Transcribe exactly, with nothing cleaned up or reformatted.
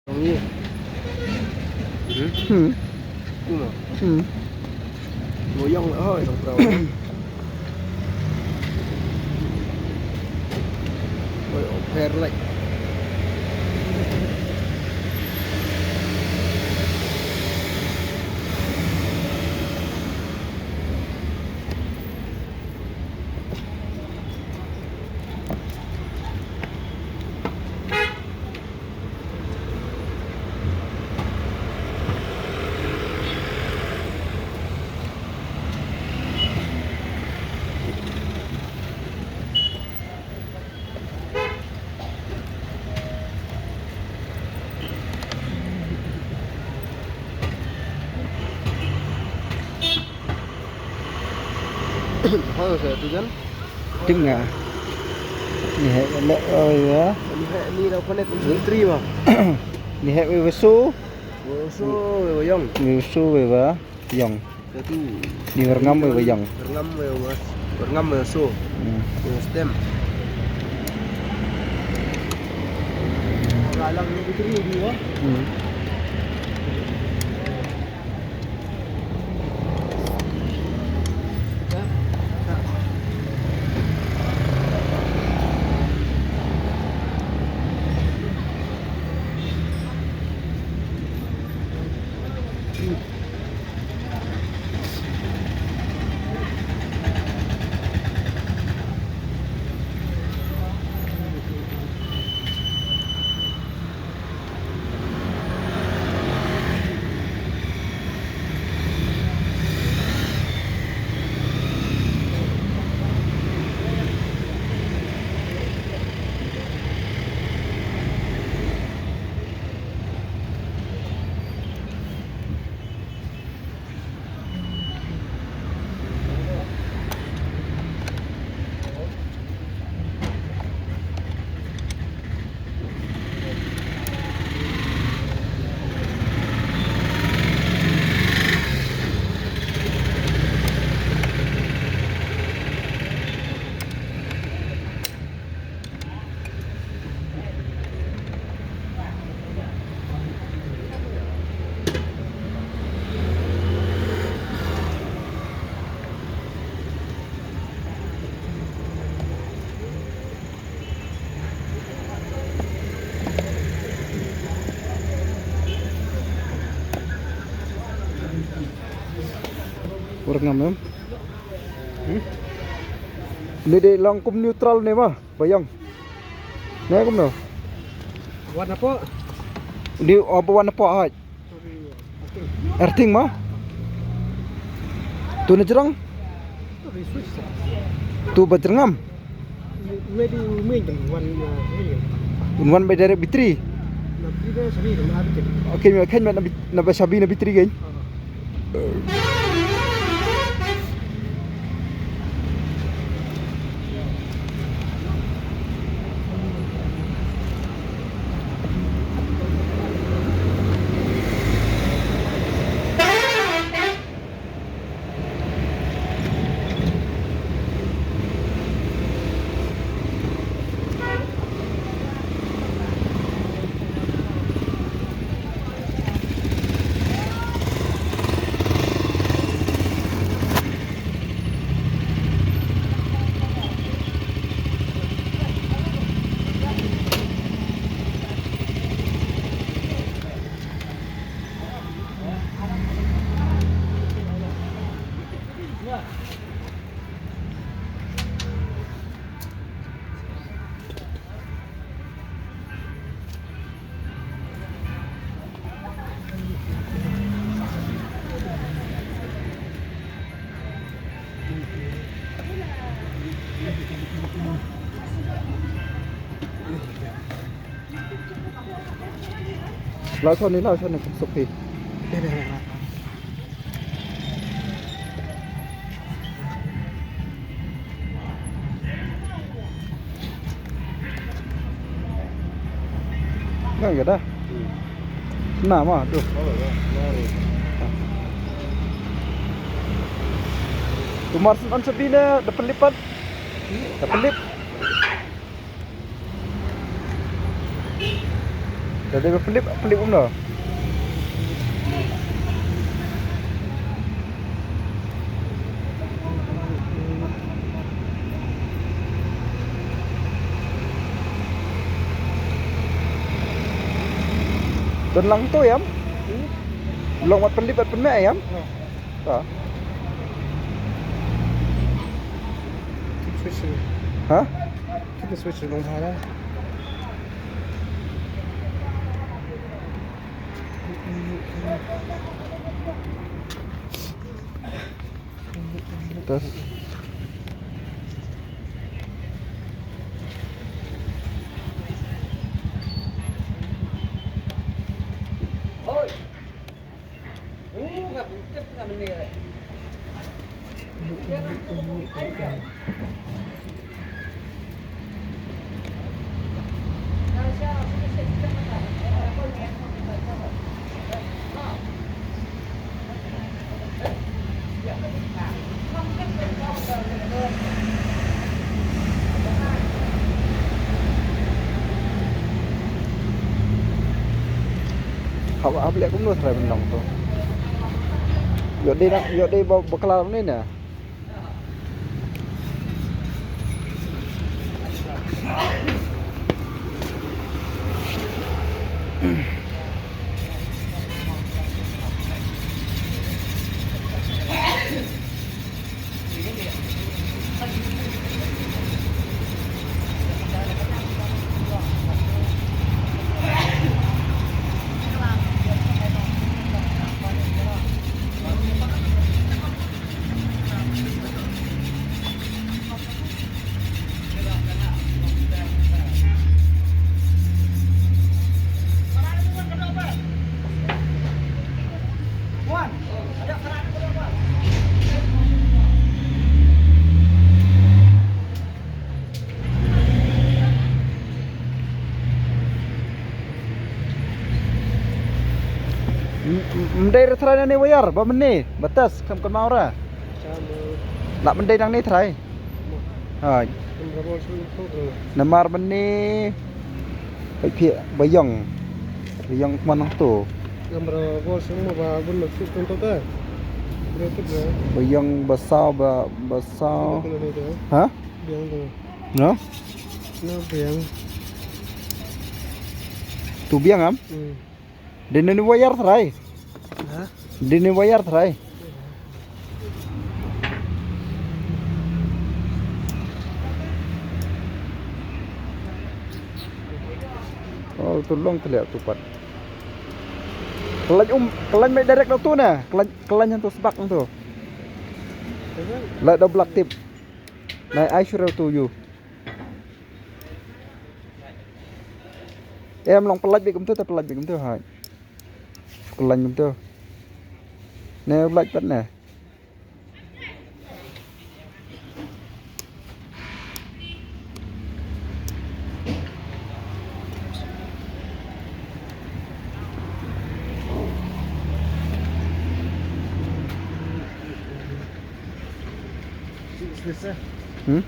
Ong ye. Hmm? Hmm. Kuma. Hmm. Mo yong la hoi dong prau. Oi, oh, per lai. Hoi, sa tu jan. Ting nga. Ni he le oi ya. Ni he ni da connect battery ba. Ni he we so. We so we yong. We so we ba yong. Sa tu. Ni werngam we ba yong. Werngam we ba. Werngam we so. Hmm. We stem. Galang ni battery di ba. Hmm. Werngam em. Hmm? Ni dei long kum neutral ne ma, ba yong. Ne kumno? Wan hapoh. Di, oh, ba wan hapoh haj. Earthing ma? Tu na jrong? Tu ba jrngam? Un wan by direct battery. Okay, me khein na ba shabi na battery kein. Lau shon ni, lau shon ni, kum suk phi. Ngan ka dah. Na ma tu. Tu Marsien on shabi ne da pynlip pat. Da pynlip. Te dei ba pynlip, pynlip kumno? Don lang to ïam. Long wat pynlip, wat pynmeh ïam. Ta. Switch. Ha? Kita switch long ha la. Tas. Hap, hap leh kumno trai ban long to. Ïoh dei na, ïoh dei ba, bakla ne na. M-, m-, mdei re trai na ne wayar, ba mene, ba tas, kam kan mau ra. Lah mdei nang ne trai. Hai. Namar mene, phi, phi, ba ïong. Ba ïong kman nang to. Ba ïong ba saw, ba, ba saw. Ha? Biang tu. No? No, biang. Tu biang am? Hmm. Dei ne wayar trai. Ha? Dei ne wayar trai. Oh, tu long tele tu pat. Kelain um, kelain mai direct tu na. Kelain, kelain yang tu sebak tu. Lah dah black tip. Nai ai sure tu yu. Em long pynlait bik kumtu, te pynlait bik kumtu, hai. Pynlait kumtu. Ne lait pat ne. Hmm?